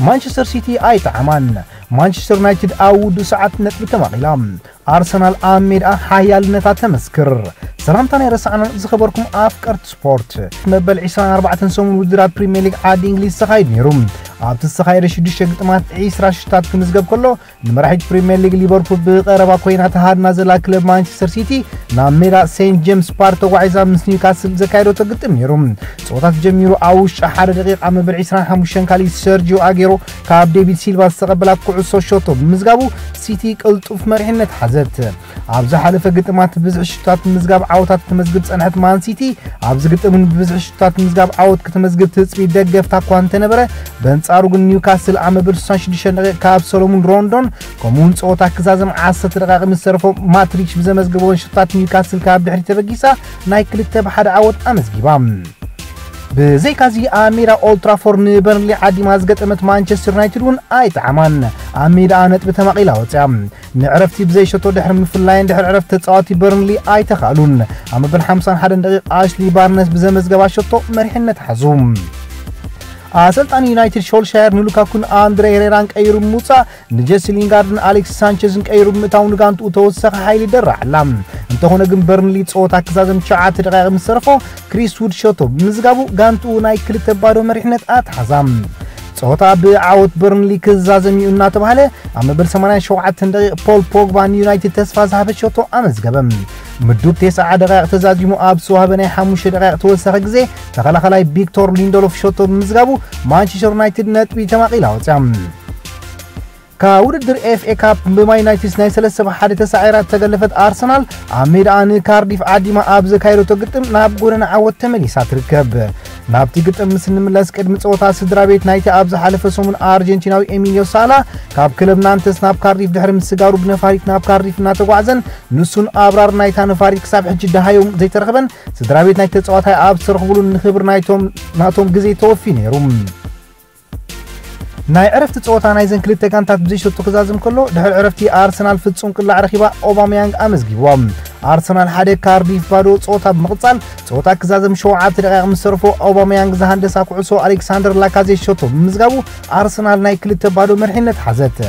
ማንቸስተር ሲቲ ኣይጠዓማን። ማንቸስተር ዩናይትድ ኣብ ውዱእ ሰዓት ነጥቢ ተማቒላ። ኣርሰናል ኣብ ሜዳ ሓያልነታ ተመስክር። ሰላምታ ናይ ረሳዕና ዝኸበርኩም ኣፍቀርቲ ስፖርት። መበል ዕስራን ኣርባዕተን ሰሙን ውድድራት ፕሪምየር ሊግ ዓዲ እንግሊዝ ተኻይዱ ነይሩ። ኣብቲ ዝተኻየደ ሽዱሽተ ግጥማት ዕስራ ሽታት ክምዝገብ ከሎ፣ ንመራሒት ፕሪምየር ሊግ ሊቨርፑል ብቐረባ ኮይና ተሃድና ዘላ ክለብ ማንቸስተር ሲቲ ናብ ሜዳ ሴንት ጄምስ ፓርክ ተጓዒዛ ምስ ኒውካስል ዘካየደቶ ግጥም ነይሩ። ጸወታ ተጀሚሩ ኣብ ውሽጢ ሓደ ደቂቕ ኣብ መበል ዕስራን ሓሙሽተን ካሊእ ሰርጂዮ ኣጌሮ ካብ ዴቪድ ሲልቫ ዝተቐበላ ኩዕሶ ሸቶ ብምዝጋቡ ሲቲ ቅልጡፍ መሪሕነት ሓዘት። ኣብ ዝሓለፈ ግጥማት ብዝሒ ሽታት ምዝጋብ ዓወታት ተመዝግብ ጸንሐት ማን ሲቲ፣ ኣብዚ ግጥም እውን ብብዝሒ ሽታት ምዝጋብ ዓወት ከተመዝግብ ትጽቢት ደገፍታ እኳ እንተነበረ፣ በንጻሩ ግን ኒውካስል ኣብ መበል ስሳን ሽዱሽተን ደቂቕ ካብ ሰሎሙን ሮንዶን፣ ከምኡውን ጸወታ ክዛዘም ዓሰርተ ደቂቕ ምስ ተረፎ ማትሪች ብዘመዝገበወን ሽታት ኒውካስል ካብ ድሕሪት ተበጊሳ ናይ ክልተ ብሓደ ዓወት ኣመዝጊባ። ብዘይካዚ ኣብ ሜዳ ኦልትራፎርድ ንበርንሊ ዓዲማ ዝገጠመት ማንቸስተር ዩናይትድ እውን ኣይጠዓማን። ኣብ ሜዳ ነጥቢ ተማቒላ ወፅያ። ንዕረፍቲ ብዘይሸቶ ድሕሪ ምፍላየን ድሕሪ ዕረፍቲ ተፃዋቲ በርንሊ ኣይተኻእሉን። ኣብ መበል ሓምሳን ሓደን ደቂቕ ኣሽሊ ባርነስ ብዘመዝገባ ሸቶ መሪሕነት ሓዙ። ኣሰልጣኒ ዩናይትድ ሾልሻየር ንሉካኩን ኣንድሬ ሄሬራን ቀይሩ ብምውፃእ ንጀሲ ሊንጋርድን ኣሌክስ ሳንቸዝን ቀይሩ ብምእታው ንጋንትኡ ተወሳኺ ሓይሊ ደራዓላ። እንተኾነ ግን በርንሊ ጸወታ ክዛዘም ትሽዓተ ደቂቕ ምስ ተረፎ ክሪስ ውድ ሸቶ ብምዝጋቡ ጋንትኡ ናይ ክልተ ባዶ መሪሕነት ኣትሓዛ። ጸወታ ብዓወት በርንሊ ክዛዘም እዩ እናተባህለ ኣብ መበል ሰማንያን ሸውዓተን ደቂቕ ፖል ፖግባ ንዩናይትድ ተስፋ ዝሃበ ሸቶ ኣመዝገበ። ምዱብ ተስዓ ደቂቕ ተዛዚሙ ኣብ ዝተዋህበ ናይ ሓሙሽተ ደቂቕ ተወሳኺ ግዜ ተኸላኸላይ ቪክቶር ሊንደሎፍ ሸቶ ብምዝጋቡ ማንቸስተር ዩናይትድ ነጥቢ ተማቒላ ወፅያ። ካብ ውድድር ኤፍ ኤ ካፕ ብማን ዩናይትድ ናይ ሰለስተ ብሓደ ተሳዒራ እተገለፈት ኣርሰናል ኣብ ሜዳኣ ንካርዲፍ ዓዲማ ኣብ ዘካየደቶ ግጥም ናብ ጎደና ዓወት ተመሊሳ ትርከብ። ናብቲ ግጥም ምስ እንምለስ ቅድሚ ጸወታ ስድራ ቤት ናይቲ ኣብ ዝሓለፈ ሰሙን ኣርጀንቲናዊ ኤሚልዮ ሳላ ካብ ክለብ ናንተስ ናብ ካርዲፍ ድሕሪ ምስጋሩ ብነፋሪት ናብ ካርዲፍ እናተጓዕዘን ንሱን ኣብራር ናይታ ነፋሪት ክሳብ ሕጂ ደሃዮም ዘይተረኽበን ስድራ ቤት ናይ ተጻዋታይ ኣብ ዝተረኽብሉ ንክብሪ ናይቶም ናቶም ግዜ ተወፊ ነይሩ። ናይ ዕረፍቲ ጸወታ ናይዘን ክልተ ጋንታት ብዘይሸቶ ክዛዝም ከሎ ድሕሪ ዕረፍቲ ኣርሰናል ፍጹም ቅላዕ ረኺባ ኦባመያንግ ኣመዝጊብዋ። ኣርሰናል ሓደ ካርዲፍ ባዶ ጸወታ ብምቕጻል ጸወታ ክዛዘም ሸውዓተ ደቂቕ ምስ ተርፎ ኦባመያንግ ዝሃንደሳ ኩዕሶ ኣሌክሳንደር ላካዜት ሸቶ ብምዝጋቡ ኣርሰናል ናይ ክልተ ባዶ መርሒነት ሓዘት።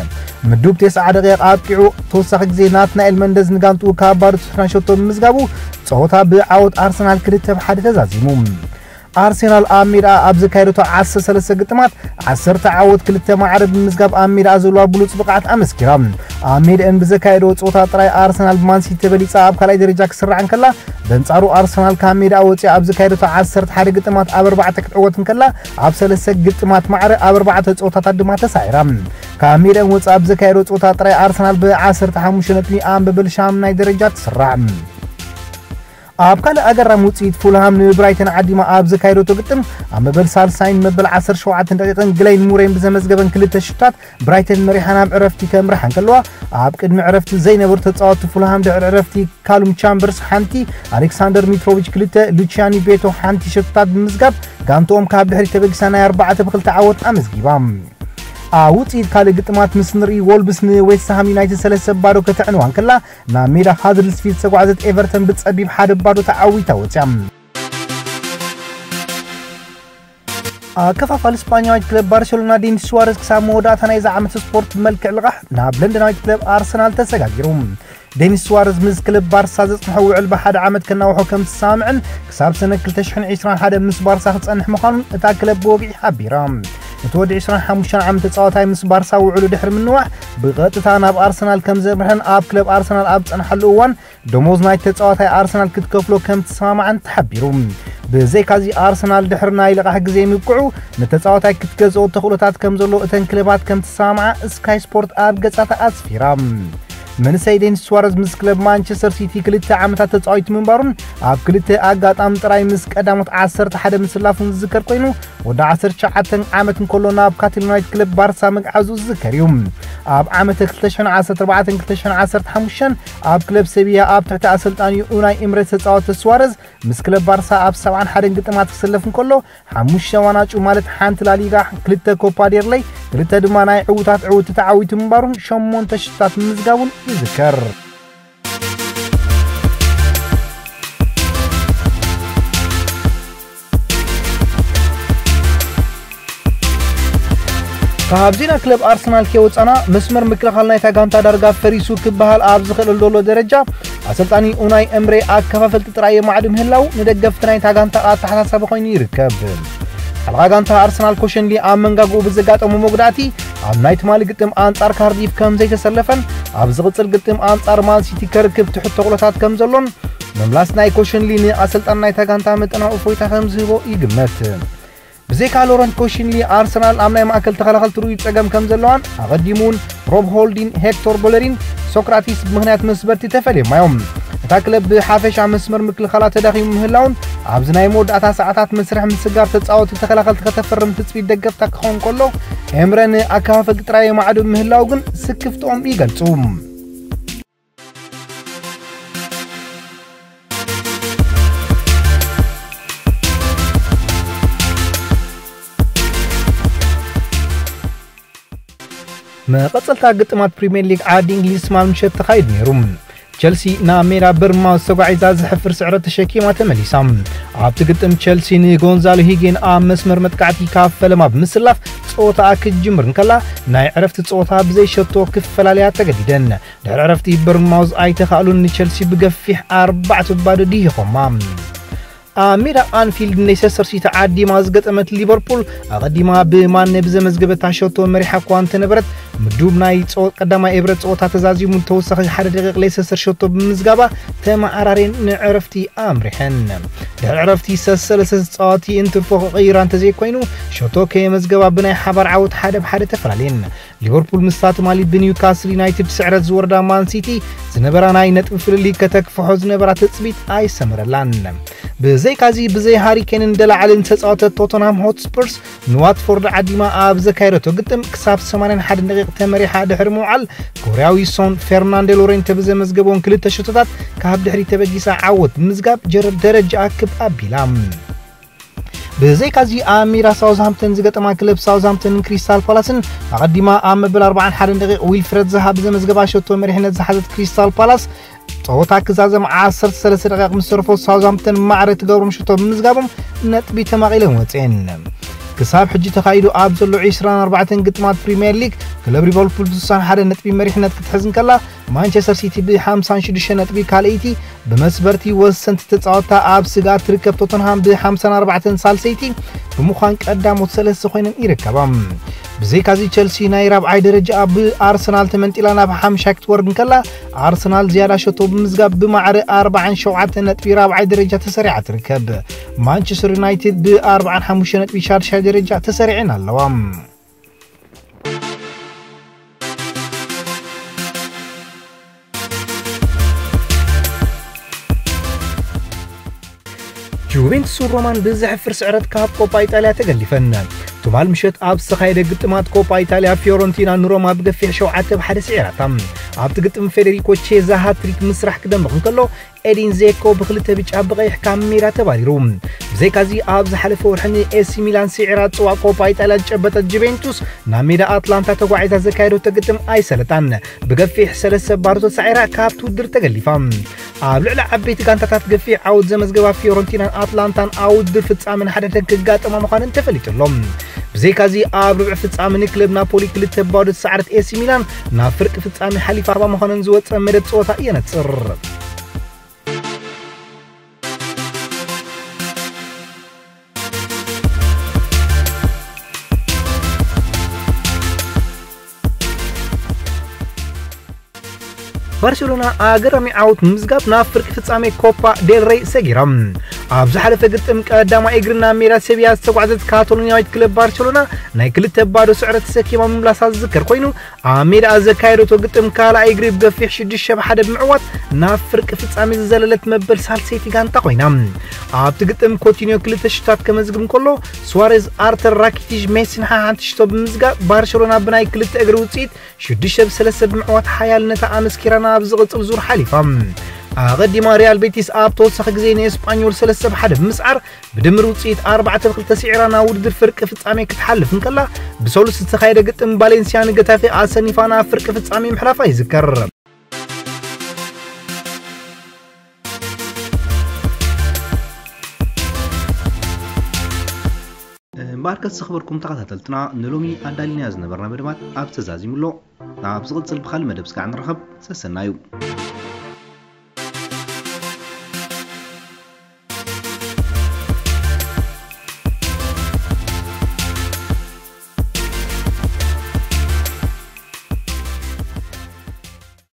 ምዱብ ተስዓ ደቂቕ ኣብቂዑ ተወሳኺ ግዜ ናትናኤል መንደዝ ንጋንትኡ ካብ ባዶ ትሕትና ሸቶ ብምዝጋቡ ጸወታ ብዓወት ኣርሰናል ክልተ ብሓደ ተዛዚሙ። ኣርሰናል ኣብ ሜዳ ኣብ ዘካየደቶ ዓሰርተ ሰለስተ ግጥማት ዓሰርተ ዓወት ክልተ ማዕረ ብምዝጋብ ኣብ ሜዳ ዘለዋ ብሉጽ ብቕዓት ኣመስኪራ። ኣብ ሜዳን ብዘካየደዎ ጸወታ ጥራይ ኣርሰናል ብማንሲቲ ተበሊጻ ኣብ ካልኣይ ደረጃ ክስራዕ እንከላ በንጻሩ ኣርሰናል ካብ ሜዳ ወፂኣ ኣብ ዘካየደቶ ዓሰርተ ሓደ ግጥማት ኣብ ኣርባዕተ ክትዕወት እንከላ ኣብ ሰለስተ ግጥማት ማዕረ ኣብ ኣርባዕተ ጸወታታት ድማ ተሳዒራ። ካብ ሜዳን ወፃ ኣብ ዘካየደዎ ጸወታ ጥራይ ኣርሰናል ብ ዓሰርተ ሓሙሽተ ነጥቢ ኣብ ምብልሻም ናይ ደረጃ ትስራዕ። ኣብ ካልእ ኣገራሚ ውፅኢት ፉልሃም ንብራይተን ዓዲማ ኣብ ዘካየደቶ ግጥም ኣብ መበል ሳልሳይን መበል ዓሰርተ ሸውዓተን ደቂቕን ግለይን ሙሬን ብዘመዝገበን ክልተ ሽታት ብራይተን መሪሓ ናብ ዕረፍቲ ከምርሓ እንከለዋ ኣብ ቅድሚ ዕረፍቲ ዘይነበሩ ተፃወቲ ፉልሃም ድሕሪ ዕረፍቲ ካሉም ቻምበርስ ሓንቲ ኣሌክሳንደር ሚትሮቪች ክልተ ሉቺያኒ ቤቶ ሓንቲ ሸቶታት ብምዝጋብ ጋንትኦም ካብ ድሕሪት ተበጊሳ ናይ ኣርባዕተ ብክልተ ዓወት ኣመዝጊባ። ኣብ ውፅኢት ካልእ ግጥማት ምስ ንርኢ ወልብስ ንዌስትሃም ዩናይትድ ሰለስተ ባዶ ከተዕንዋ እንከላ ናብ ሜዳ ሃድርስፊልድ ዝተጓዕዘት ኤቨርተን ብጸቢብ ሓደ ባዶ ተዓዊታ ወፅያ። ኣከፋፋሊ ስፓኛዊት ክለብ ባርሴሎና ዴኒስ ሱዋረዝ ክሳብ መወዳእታ ናይዚ ዓመት ስፖርት ብመልክዕ ልቓሕ ናብ ለንደናዊት ክለብ ኣርሰናል ተሰጋጊሩ። ዴኒስ ሱዋረዝ ምስ ክለብ ባርሳ ዘጽንሖ ውዕል ብሓደ ዓመት ከናውሖ ከም ዝሰማምዕን ክሳብ ሰነ ክልተ ሽሕን ዕስራን ሓደ ምስ ባርሳ ክጸንሕ ምዃኑን እታ ክለብ ብወግዒ ሓቢራ። እቲ ወዲ ዕስራን ሓሙሽተን ዓመት ተጻዋታይ ምስ ባርሳ ውዕሉ ድሕሪ ምንዋሕ ብቐጥታ ናብ ኣርሰናል ከም ዘምርሐን ኣብ ክለብ ኣርሰናል ኣብ ጸንሓሉ እዋን ደሞዝ ናይ ተጻዋታይ ኣርሰናል ክትከፍሎ ከም ትሰማማዕን ተሓቢሩ። ብዘይካዚ ኣርሰናል ድሕሪ ናይ ልቓሕ ግዜ ምብቅዑ ንተጻዋታይ ክትገዝኦ ተኽእሎታት ከም ዘሎ እተን ክለባት ከም ትሰማማዓ ስካይ ስፖርት ኣብ ገጻታ ኣስፊራ። መንሰይ ዴኒስ ሱዋረዝ ምስ ክለብ ማንቸስተር ሲቲ ክልተ ዓመታት ተጻዊቱ ምንባሩን ኣብ ክልተ ኣጋጣሚ ጥራይ ምስ ቀዳሞት ዓሰርተ ሓደ ምስላፉን ዝዝከር ኮይኑ ወዲ ዓሰርተ ትሽዓተ ዓመት እንከሎ ናብ ካታሎናዊት ክለብ ባርሳ ምግዓዙ ዝዝከር እዩ። ኣብ ዓመተ ክልተ ሽሕን ዓሰርተ ኣርባዕተን ክልተ ሽሕን ዓሰርተ ሓሙሽተን ኣብ ክለብ ሰቪያ ኣብ ትሕቲ ኣሰልጣኒኡ ኡናይ ኤምሬ ዝተጻወተ ሱዋረዝ ምስ ክለብ ባርሳ ኣብ ሰብዓን ሓደን ግጥማት ክስለፍ እንከሎ ሓሙሽተ ዋንጫ ማለት ሓንቲ ላሊጋ፣ ክልተ ኮፓ ዴል ሬይ፣ ክልተ ድማ ናይ ዕዉታት ዕውቲ ተዓዊቱ ምንባሩን ሸሞንተ ሽቶታት ምምዝጋቡን ይዝከር። ካብ ዜና ክለብ ኣርሰናል ከይወጻና፣ መስመር ምክልኻል ናይታ ጋንታ ዳርጋ ፈሪሱ ክበሃል ኣብ ዝኽእለሉ ዘሎ ደረጃ፣ ኣሰልጣኒ ኡናይ ኤምሬ ኣከፋፈልቲ ጥራይ የማዕዱ ምህላው ንደገፍቲ ናይታ ጋንታ ኣተሓሳሳቢ ኮይኑ ይርከብ። ሓለቓ ጋንታ ኣርሰናል ኮሸንሊ ኣብ መንጋግኡ ብዘጋጠሞ መጉዳእቲ፣ ኣብ ናይ ትማሊ ግጥም ኣንጻር ካርዲፍ ከም ዘይተሰለፈን፣ ኣብ ዝቕጽል ግጥም ኣንጻር ማን ሲቲ ከርክብ ትሕት ተኽሎታት ከም ዘሎን፣ ምምላስ ናይ ኮሸንሊ ንኣሰልጣን ናይታ ጋንታ መጠናዊ እፎይታ ከም ዝህቦ ይግመት። ብዘይካ ሎረንት ኮሽንሊ፣ ኣርሰናል ኣብ ናይ ማእከል ተኸላኸልቲ ርኡይ ጸገም ከም ዘለዋን፣ ኣቐዲሙ እውን ሮብ ሆልዲን፣ ሄክቶር ቦለሪን ሶክራቲስ ብምኽንያት መስበርቲ ተፈልዮም እዮም። እታ ክለብ ብሓፈሻ መስመር ምክልኻላ ተዳኺሙ ምህላውን፣ ኣብዚ ናይ መወዳእታ ሰዓታት መስርሕ ምስጋር ተጻወቲ ተኸላኸልቲ ከተፈርም ትጽቢት ደገፍታ ክኸውን ከሎ፣ ኤምረ ንኣከፋፈልቲ ጥራይ የማዕዱ ምህላው ግን ስክፍትኦም ይገልጹ። መቐጸልታ ግጥማት ፕሪምየር ሊግ ዓዲ እንግሊዝ ትማል ምሸት ተኻይዱ ነይሩ። ቸልሲ ናብ ሜዳ በርንማውዝ ተጓዒዛ ዘሕፍር ስዕረት ተሸኪማ ተመሊሳ። ኣብቲ ግጥም ቸልሲ ንጎንዛሎ ሂጌን ኣብ መስመር መጥቃዕቲ ካብ ፈለማ ብምስላፍ ጸወታኣ ክትጅምር እንከላ፣ ናይ ዕረፍቲ ጸወታ ብዘይ ሸቶ ክፈላለያ ተገዲደን። ድሕሪ ዕረፍቲ በርንማውዝ ኣይተኻእሉን ንቸልሲ ብገፊሕ ኣርባዕተ ባዶ ድሂኾማ። ኣብ ሜዳ ኣንፊልድ ንሌስተር ሲቲ ዓዲማ ዝገጠመት ሊቨርፑል ኣቐዲማ ብማነ ብዘመዝገበታ ሸቶ መሪሓ እኳ እንተነበረት፣ ምዱብ ናይ ጸወ-፣ ቀዳማይ እብረ ጸወታ ተዛዚሙ ተወሳኺ ሓደ ደቂቕ ሌስተር ሸቶ ብምዝጋባ ተመዓራርየን ንዕረፍቲ ኣምሪሐን። ድሕሪ ዕረፍቲ ሰሰለስተ ተጻወቲ እንትርፎ ክቕይራ እንተዘይኮይኑ፣ ሸቶ ከየመዝገባ ብናይ ሓባር ዓወት ሓደ ብሓደ ተፈላለየን። ሊቨርፑል ምስታ ትማሊ ብኒውካስል ዩናይትድ ስዕረት ዝወረዳ ማን ሲቲ ዝነበራ ናይ ነጥቢ ፍልልይ ከተክፍሖ ዝነበራ ትጽቢት ኣይሰመረላን። ብዘይካዚ ብዘይ ሃሪ ኬንን ደላዓልን ዝተጻወተት ቶተንሃም ሆትስፐርስ ንዋትፎርድ ዓዲማ ኣብ ዘካየደቶ ግጥም ክሳብ ሰማንያን ሓደን ደቂቕ ተመሪሓ ድሕሪ ምውዓል፣ ኮርያዊ ሶን ፌርናንደ ሎሬንተ ብዘመዝገበውን ክልተ ሸቶታት ካብ ድሕሪ ተበጊሳ ዓወት ብምዝጋብ ጀረ-፣ ደረጃኣ ክብ ኣቢላ። ብዘይካዚ ኣብ ሜዳ ሳውዝሃምፕተን ዝገጠማ ክለብ ሳውዝሃምፕተንን ክሪስታል ፓላስን ኣቐዲማ ኣብ መበል ኣርባዓን ሓደን ደቂቕ ዊልፍረድ ዛሃ ብዘመዝገባ ሸቶ መሪሕነት ዝሓዘት ክሪስታል ፓላስ ጸወታ ክዛዘም ዓሰርተ ሰለስተ ደቂቕ ምስ ተረፎ ሳውዝሃምፕተን ማዕረ ትገብሮም ሸቶ ብምዝጋቦም ነጥቢ ተማቒለን ወጽኤን። ክሳብ ሕጂ ተኻይዱ ኣብ ዘሎ ዒስራን ኣርባዕተን ግጥማት ፕሪምየር ሊግ ክለብ ሊቨርፑል ብስሳን ሓደ ነጥቢ መሪሕነት ክትሕዝ እንከላ፣ ማንቸስተር ሲቲ ብሓምሳን ሽዱሽተ ነጥቢ ካልኣይቲ፣ ብመስበርቲ ወሰንቲ ተጻወትታ ኣብ ስግኣት ትርከብ ቶተንሃም ብሓምሳን ኣርባዕተን ሳልሰይቲ ብምዃን ቀዳሞት ሰለስተ ኮይነን ይርከባ። ብዘይካዚ ቸልሲ ናይ ራብዓይ ደረጃ ብኣርሰናል ተመንጢላ ናብ ሓምሻይ ክትወርድ እንከላ፣ ኣርሰናል ዝያዳ ሸቶ ብምዝጋብ ብማዕረ ኣርባዓን ሸውዓተን ነጥቢ ራብዓይ ደረጃ ተሰሪዓ ትርከብ። ማንቸስተር ዩናይትድ ብኣርባዓን ሓሙሽተ ነጥቢ ሻድሻይ ደረጃ ተሰሪዐን ኣለዋ። ጁቬንቱስን ሮማን ብዘሕፍር ስዕረት ካብ ኮፓ ኢጣልያ ተገሊፈን። ትማል ምሸት ኣብ ዝተኻየደ ግጥማት ኮፓ ኢጣልያ ፊዮረንቲና ንሮማ ብገፊሕ ሸውዓተ ብ ሓደ ስዒራታ። ኣብቲ ግጥም ፌዴሪኮ ቼዛ ሃትሪክ ምስራሕ ክደምቕ እንከሎ፣ ኤዲን ዜኮ ብክልተ ብጫ ብቐይሕ ካብ ሜዳ ተባሪሩ። ብዘይካዚ ኣብ ዝሓለፈ ወርሒ ንኤሲ ሚላን ስዒራ ጽዋዕ ኮፓ ኢጣልያ ዝጨበጠት ጁቬንቱስ ናብ ሜዳ ኣትላንታ ተጓዒዛ ዘካየደቶ ግጥም ኣይሰለጣን። ብገፊሕ ሰለስተ ባዶ ተሳዒራ ካብቲ ውድድር ተገሊፋ። ኣብ ልዕሊ ዓበይቲ ጋንታታት ገፊሕ ዓወት ዘመዝገባ ፊዮረንቲናን ኣትላንታን ኣብ ውድድር ፍጻመ ንሓድሕደን ክጋጠማ ምዃነን ተፈሊጡ ኣሎ። ብዘይካዚ ኣብ ርብዒ ፍጻመ ንክለብ ናፖሊ ክልተ ባዶ ዝሰዓረት ኤሲ ሚላን ናብ ፍርቂ ፍጻመ ሓሊፋ ምዃነን ዝወጸ መደብ ጸወታ የነጽር። ባርሴሎና ኣገራሚ ዓወት ንምዝጋብ ናብ ፍርቂ ፍጻሜ ኮፓ ዴል ሬይ ሰጊራ። ኣብ ዝሓለፈ ግጥም ቀዳማይ እግሪ ናብ ሜዳ ሰብያ ዝተጓዕዘት ካታሎኒያዊት ክለብ ባርሴሎና ናይ ክልተ ባዶ ስዕረት ተሰኪማ ምምላሳ ዝዝከር ኮይኑ፣ ኣብ ሜዳኣ ዘካየደቶ ግጥም ካልኣይ እግሪ ብገፊሕ ሽዱሽተ ብ ሓደ ብምዕዋት ናብ ፍርቂ ፍጻሜ ዝዘለለት መበል ሳልሰይቲ ጋንታ ኮይና። ኣብቲ ግጥም ኮቲኒዮ ክልተ ሽቶታት ከመዝግብ እንከሎ፣ ሱዋሬዝ፣ ኣርተር፣ ራኪቲች፣ ሜሲን ሓንቲ ሽቶ ብምዝጋብ ባርሴሎና ብናይ ክልተ እግሪ ውጽኢት ሽዱሽተ ብ ሰለስተ ብምዕዋት ሓያልነታ ኣመስኪራ ናብ ዝቕጽል ዙር ሓሊፋ። ኣቐዲማ ሪያል ቤቲስ ኣብ ተወሳኺ ግዜ ንኤስጳኞል ሰለስተ ብ ሓደ ብምስዓር ብድምር ውጽኢት ኣርባዕተ ብ ክልተ ስዒራ ናብ ውድድር ፍርቂ ፍጻሜ ክትሓልፍ እንከላ፣ ብሰሉስ ዝተኻየደ ግጥም ቫሌንሲያ ንገታፌ ኣሰኒፋ ናብ ፍርቂ ፍጻሜ ምሕላፋ ይዝከር። እምበኣርከስ ዝኽበርኩም ተኸታተልትና፣ ንሎሚ ኣዳሊናዮ ዝነበርና መደባት ኣብ ተዛዚሙ ኣሎ። ናብ ዝቕጽል ብኻልእ መደብ ስጋዕ ንራኸብ። ሰሰናዩ።